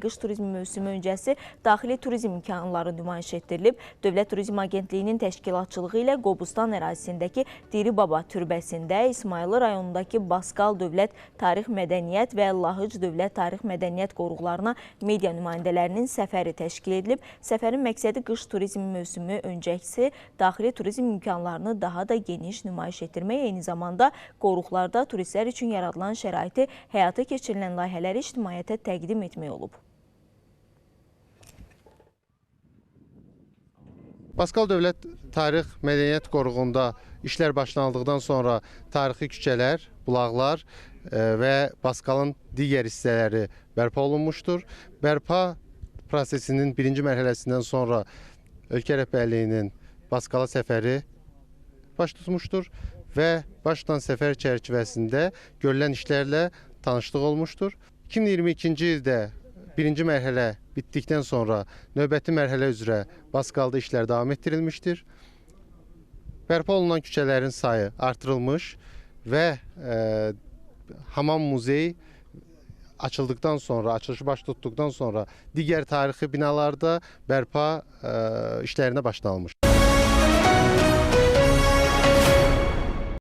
Qış turizmi mövsümü öncəsi daxili turizm imkanları nümayiş etdirilib. Dövlət Turizm Agentliyinin təşkilatçılığı ilə Qobustan ərazisindəki Diri Baba türbəsində, İsmayıllı rayonundakı Basqal Dövlət Tarix Mədəniyyət və Lahıc Dövlət Tarix Mədəniyyət qoruqlarına media nümayəndələrinin səfəri təşkil edilib. Səfərin məqsədi qış turizmi mövsümü öncəsi daxili turizm imkanlarını daha da geniş nümayiş etdirmək, eyni zamanda qoruqlarda turistlər üçün yaradılan şəraiti, həyata keçirilən layihələri ictimaiyyətə təqdim etmək olub. Basqal Dövlət Tarix Mədəniyyət Qoruğunda işlər başlanıldıqdan sonra tarixi küçələr, bulaqlar və Basqalın digər hissələri bərpa olunmuşdur. Bərpa prosesinin birinci mərhələsindən sonra ölkə rəhbərliyinin Basqala səfəri baş tutmuşdur və baş tutan səfər çərçivəsində görülən işlərlə tanışlıq olmuşdur. 2022-ci ildə birinci mərhələ bitdikdən sonra növbəti mərhələ üzrə Basqalda işlər davam etdirilmişdir. Bərpa olunan küçələrin sayı artırılmış və hamam muzeyi açıldıqdan sonra, açılışı baş tutduqdan sonra digər tarixi binalarda bərpa işlərinə başlanılmışdır.